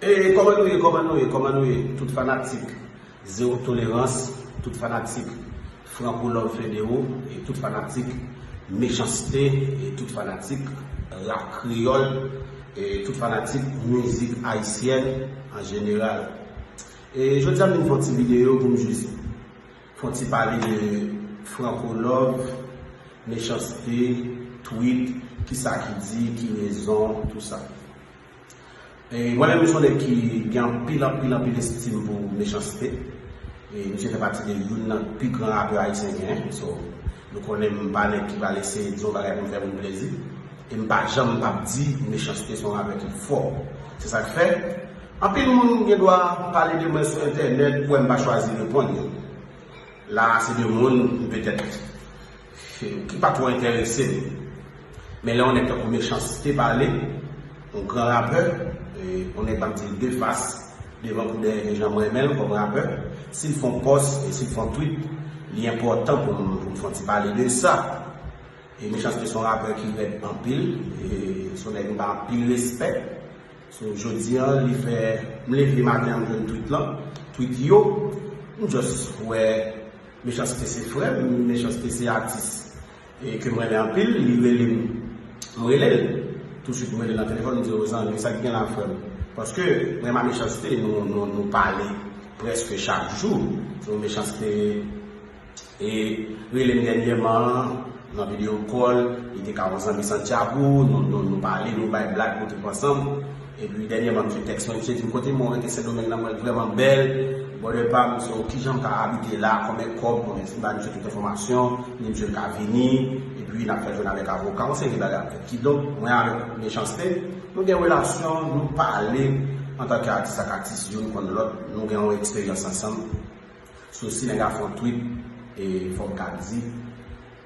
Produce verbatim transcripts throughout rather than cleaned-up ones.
E kòman nou ye, kòman nou ye, kòman nou ye, tout fanatik Zewo Tolerans, tout fanatik Franco Love Federo, e tout fanatik Mechanste, e tout fanatik rap kreyòl, e tout fanatik mizik ayisyèn an jeneral. E jodi a m vin fè yon ti videyo pou m jis fè yon ti pale de Franco Love, Mechanste, tweet, kisa ki di, ki rezon, tou sa. E mwen menm m se yon nèg ki gen anpil, anpil, anpil estim pou Mechanste. E misye fè pati de youn nan pi gran rapè ayisyen genyen. So, nou konnen m pa nèg ki pral eseye di yon bagay pou m fè moun plezi. E m pa janm p ap di Mechanste se yon rapè ki fò. Se sa k fè, anpil moun gen dwa pale de mwen sou entènèt, ou wè m pa chwazi reponn yo. La a, se de moun, petèt, ki pa twò enterese m. Men lè yon nèg tankou Mechanste pale, yon gran rapè, e, yon nèg m ap di l de fas, devan kou dèyè, ke jan m renmen l kòm rapè, si l fè yon pòs e si l fè yon tweet, li enpòtan pou m, pou m fè yon ti pale de sa. E Mechanste se yon rapè ki rèd anpil, e se yon nèg m ba anpil respè. So, jodi a, li fè, m leve maten an, m jwenn tweet lan, tweet yo, m just wè Mechanste se frè m, Mechanste se atis e ke m renmen anpil, li rele m, m rele l. Tousuit, m rele l nan telefòn, m di, "O zanmi, sa k gen la, frè m?" Paske mwen ak Mechanste, nou, nou, nou pale prèske chak jou. So, Mechanste e rele m dènyèman nan video call, li te ka yon zanmi Santiago, nou, nou, nou pale, nou bay blag, nou trip ansanm. Epi dènyèman, misye tèks mwen, misye di m, "Kote mwen rete Sendomeng nan, mwen vrèman bèl, brother pa m, so kijan m ka abite la, konbyen kòb, konbyen," m ba misye tout enfòmasyon, li di misye ka vini, epi n ap fè jwenn avèk avoka, yon seri de bagay ap fèt. Kidonk, mwen avèk Mechanste, nou gen relasyon, nou pale antanke atis ak atis, youn konn lòt, nou gen yon eksperyans ansanm. So, si nèg la fè yon tweet, e fò m ka di,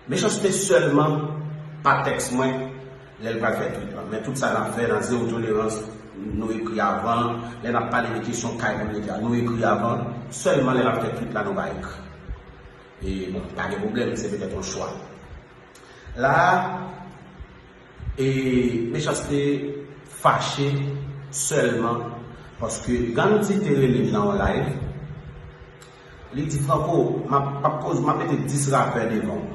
Mechanste sèlman pa tèks mwen lè l pral fè tweet lan. Men tout sa n ap fè nan Zewo Tolerans, nou ekri avan. Lè n ap pale de kesyon kay moun rete a, nou ekri avan. Sèlman lè l ap fè tweet la, nou pa ekri. E bon, pa gen pwoblèm, se petèt yon chwa. La a, e Mechanste fache sèlman paske Gandhi te rele m nan yon live. Li di, "Franco, m ap, m ap poze, m ap mete dis rapè devan w.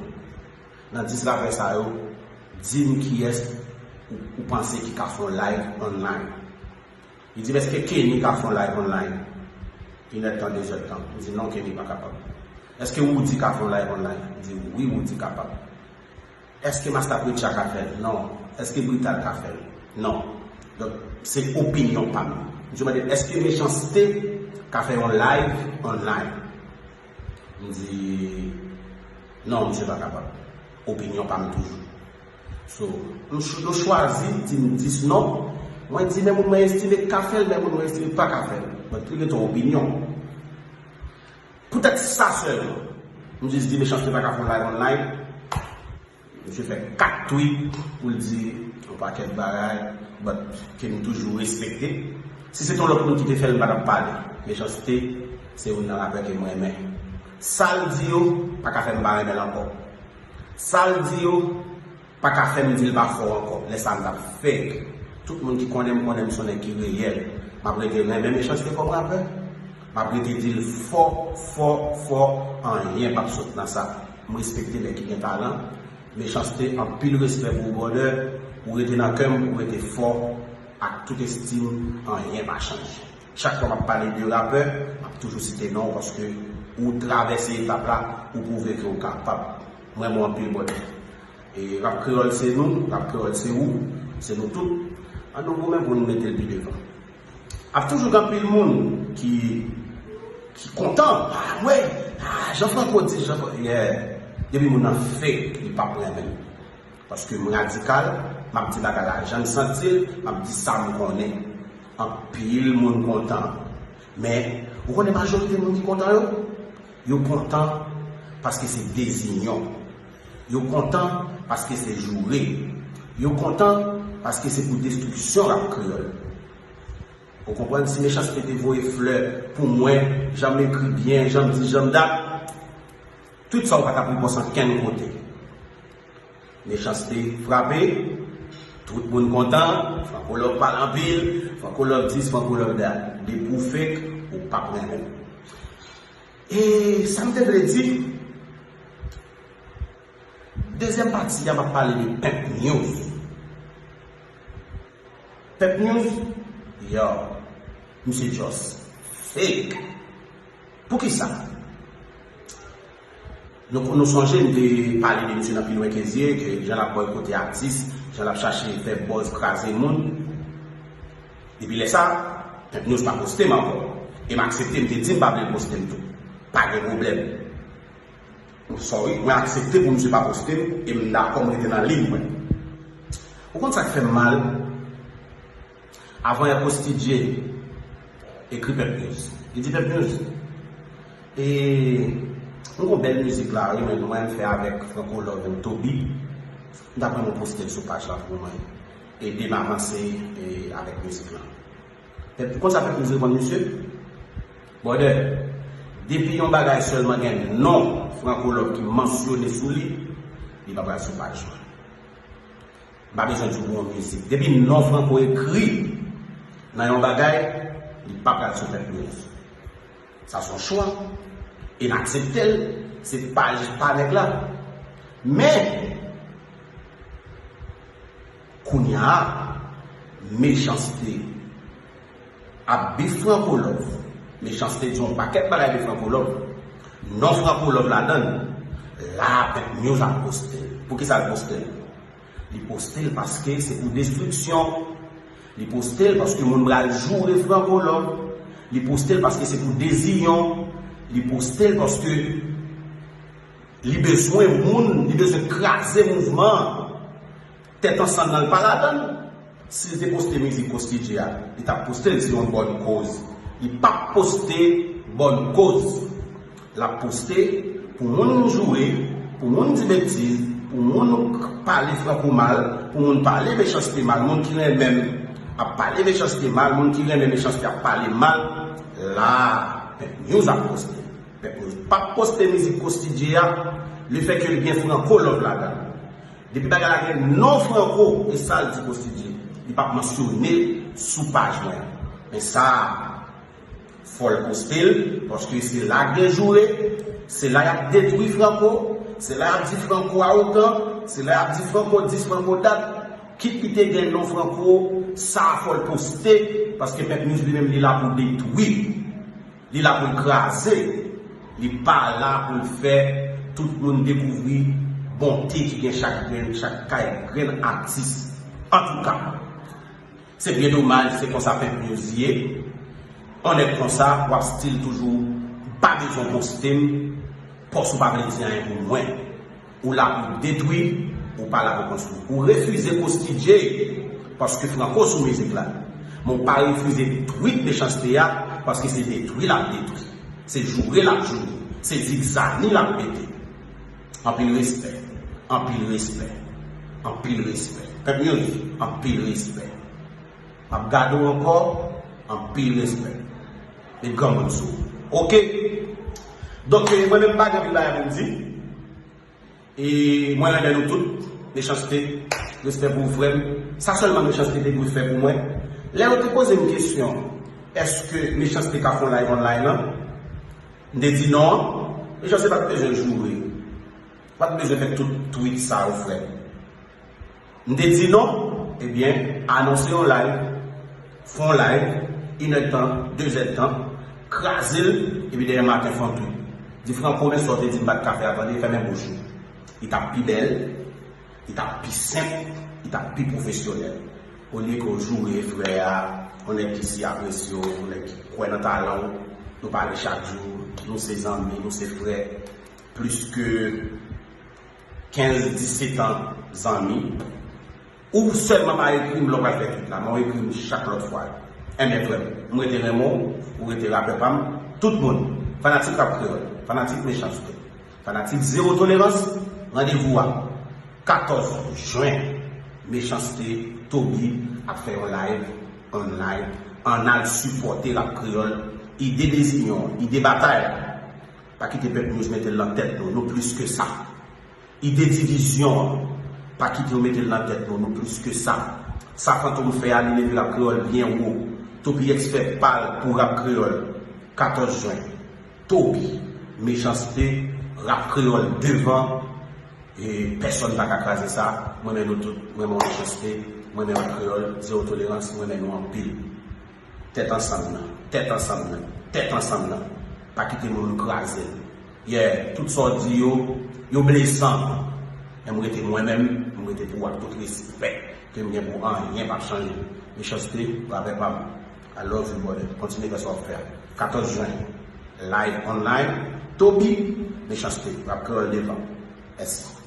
Nan dis rapè sa yo, di m kiyès ou, ou panse ki ka fè yon live online." Li di m, "Èske Kenny ka fè yon live online inèdtan, dezèdtan?" M di, "Non, Kenny pa kapab." "Èske Woody ka fè yon live online?" M di, "Wi, Woody kapab." "Èske Masta Preacha ka fè l?" "Non." "Èske Brital ka fè l?" "Non." Donk, se opinyon pa m. M di, "Èske Mechanste ka fè yon live online?" M di, "Non, misye pa kapab." Opinyon pa m toujou. So, m ch-, yo chwazi di m dis non. Mwen di, men moun mwen estime k ka fè l, men moun mwen estime k pa ka fè l. But li rete yon opinyon. Poutèt sa sèlman, m jis di Mechanste pa ka fè yon live online. Misye fè kat tweet pou l di yon pakèt bagay, but ke m toujou respekte. Si se t yon lòt moun ki te fè l, m pa t ap pale. Mechanste, se youn nan rapè ke m renmen. Sa l di yo pa ka fè m pa renmen l ankò. Sa l di yo pa ka fè m di l pa fò ankò. Lè sa a m t ap fake. Tout moun ki konnen m konnen m se yon nèg ki reyèl. M ap rete renmen Mechanste kòm rapè. M ap rete di l fò, fò, fò, anyen p ap sot nan sa. M respekte nèg ki gen talan. Mechanste, anpil respè pou ou, brother. Ou rete nan kè m, ou rete fò, ak tout estim, anyen pa chanje. Chak fwa m ap pale de rapè, m ap toujou site non w paske ou travèse etap la, ou pwouve ke ou kapab. M renmen w anpil, brother. E rap kreyòl se nou, rap kreyòl se ou, se nou tout. Ann nou goumen pou nou mete l pi devan. Ap toujou gen anpil moun ki, ki kontan. Ah, mwen, ah, Jean Franco di, Jean Franco, yeah. Depi moun nan fake, li p ap renmen m. Paske m radikal, m ap di bagay la jan m santi l, m ap di sa m konnen. Anpil moun kontan. Men, ou konnen majorite moun ki kontan yo? Yo kontan paske se dezinyon. Yo kontan paske se joure. Yo kontan paske se pou destriksyon rap kreyòl. Ou konprann? Si Mechanste te voye flè pou mwen, jan m ekri byen, jan m di, jan m dat, tout sa ou pa t ap repons ankenn kote. Mechanste frape, Tout moun kontan, Franco Love pale anpil, Franco Love this, Franco Love that. Depi w fake, ou p ap renmen. E sa m te vle di, dezyèm pati a, m ap pale de Pimp News. Pimp News, yo, misye just fake. Poukisa? Nou, nou sonje m te pale de misye nan Pi Lwen Ke Zye, ke jan l ap bòykote atis, jan l ap chache fè buzz, kraze moun. Depi lè sa, Pimp News pa poste m ankò. E m aksepte, m te di m pa vle l poste m tou. Pa gen pwoblèm. Sorry, mwen aksepte pou misye pa poste m, e m dakò, m rete nan liy mwen. Ou konn sa k fè m mal? Avan yè Costi J ekri Pimp News. Li di Pimp News, e, nou gon bèl mizik la, wi, men mwen m fè avèk Franco Love and Toby. M ta renmen w poste l sou paj la pou mwen. Ede m avanse, e, avèk mizik la. Pimp, konn sa Pimp News reponn misye? Brother, depi yon bagay sèlman gen non Franco Love ki mansyone sou li, li pa pral sou paj mwen. M pa bezwen di w pou yon mizik. Depi non Franco ekri nan yon bagay, li pa pral sou Pimp News. Sa se yon chwa. E n aksepte l. Se paj pa nèg la. Men, kounye a, Mechanste ap bif Franco Love. Mechanste di yon pakèt bagay de Franco Love. Non Franco Love ladan l. La, Pimp News ap poste l. Poukisa l poste l? Li poste l paske se pou destriksyon. Li poste l paske moun pral joure Franco Love. Li poste l paske se pou deziyon. Li poste l paske li bezwen moun, li bezwen kraze mouvman an. Tèt ansanm nan l pa ladan l. Si l te poste mizik Costi J a, li t ap poste l si yon bòn koz. Li p ap poste bòn koz. L ap poste pou moun joure, pou moun di betiz, pou moun pale Franco mal, pou moun pale Mechanste mal, moun ki renmen m ap pale Mechanste mal, moun ki renmen Mechanste ap pale mal. La, Pimp News ap poste. Pimp News p ap poste mizik Costi J a, lefètke l gen Franco Love ladan l. Depi bagay la gen non Franco, e sa l di Costi J, li p ap mansyone l sou paj mwen. Men sa, fò l poste l, paske se la k gen joure, se la y ap detwi Franco, se la y ap di Franco awogan, se la y ap di Franco this, Franco that. Kit li te gen non Franco, sa fò l poste, paske Pimp News li menm li la pou detwi. Li la pou l kraze. Li pa la pou l fè tout moun dekouvri bonte ki gen chak grenn, chak kay grenn atis. Antouka, se byen domaj, se konsa Pimp News ye. On nèg konsa, w ap still toujou pa bezwen poste m, pòs ou pa vle di anyen pou mwen. Ou la pou detwi, ou pa la pou konstwi. Ou refize Costi J paske Franco sou mizik la. Men ou pa refize twit Mechanste a paske se detwi l ap detwi. Se joure l ap joure. Se zizani l ap mete. Anpil respè. Anpil respè. Anpil respè. Pimp News, anpil respè. M ap gade w ankò, anpil respè. Met granmoun sou ou. Oke. Donk, eh, mwen menm m pa gen anpil bagay pou m di. E mwen renmen nou tout. Mechanste, respè pou ou, frè m. Sa sèlman Mechanste te dwe fè pou mwen. Lè yo te poze m kesyon, èske Mechanste ka fè yon live online lan? M te di non. Mechanste pa t bezwen joure. Pa t bezwen fè tout twit sa yo, frè m. M te di non, ebyen, anonse yon live, fè yon live, inèdtan, dezèdtan, kraze l, epi demen maten fè yon twit. Di Franco, men sa w te di m pa t ka fè a, tande, fèmen bouch ou. Li t ap pi bèl, li t ap pi senp, li t ap pi pwofesyonèl. Olye ke w joure frè a, yon nèg ki si apresye w, yon nèg ki kwè nan talan w, nou pale chak jou, nou se zanmi, nou se frè, plis ke kenz, disetan zanmi, ou sèlman pa ekri m lè w pral fè twit la, men w ekri m chak lòt fwa. Enben, frè m, m rete renmen w, ou rete rapè pa m, tout moun, fanatik Rap Kreyòl, fanatik Mechanste, fanatik Zewo Tolerans, randevou a katòz jen, Mechanste, Toby ap fè yon live, on live, ann al sipòte Rap Kreyòl, ide deziyon, ide batay. Pa kite Pimp News mete l nan tèt nou, nou plis ke sa. Ide divizyon an, Pa kite yo mete l nan tèt nou, nou plis ke sa. Sa Fantom fè a, li leve rap kreyòl byen wo. Toby X fè pa l pou rap kreyòl. Katòz jen. Toby, Mechanste, rap kreyòl devan. E pèsonn pa ka kraze sa. Mwen renmen nou tout. Mwen renmen Mechanste. Mwen renmen rap kreyòl. Zewo tolerans. Mwen renmen nou anpil. Tèt ansanm nan, tèt ansanm nan, tèt ansanm nan. Pa kite moun kraze l. Yeah, tout sa w di yo, yo blesan. Men m rete mwen menm, m rete pou w ak tout respè ke m gen pou w, anyen p ap chanje. Mechanste, rapè pa m. I love you, brother. Kontinye fè sa w ap fè a. Katòz jen, live online, Toby, Mechanste, rap kreyòl devan. Mèsi.